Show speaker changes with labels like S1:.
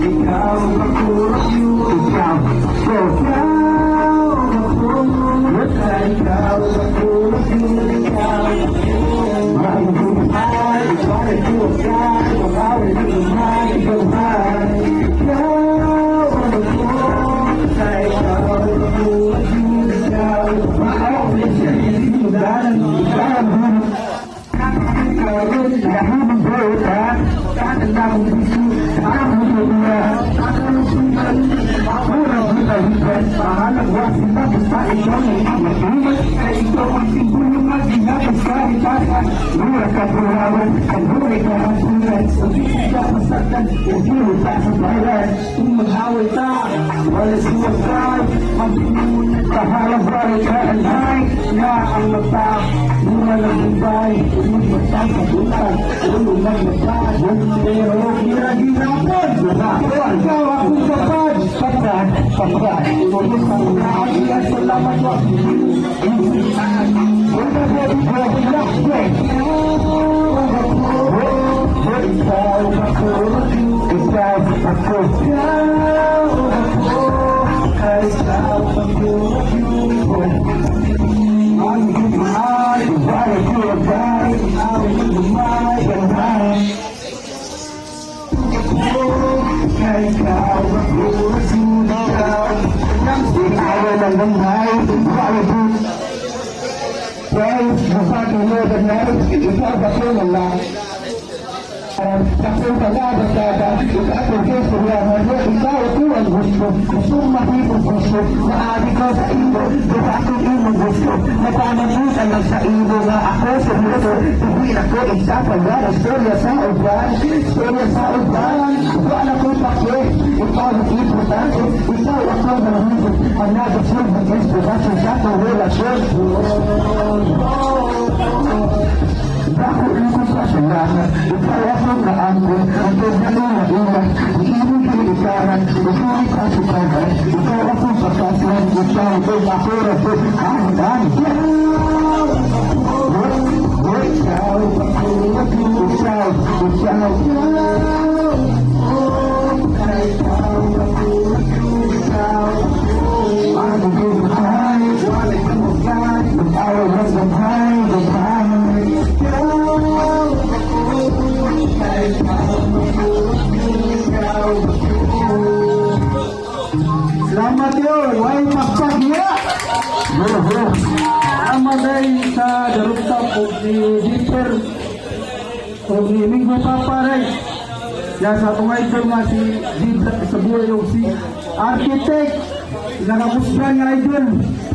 S1: Ikaw ako. Ikaw ako. Ikaw ako. Ikaw ako. Ikaw ako.
S2: Salamat yun. Way pakpak niya. Salamat ay sa The Rooftop o ni Dieter o ni Minggo Papa rin. Yan sa atong idol nga si Zidra sa buhay o si Architect. Nakakusgan nga idol.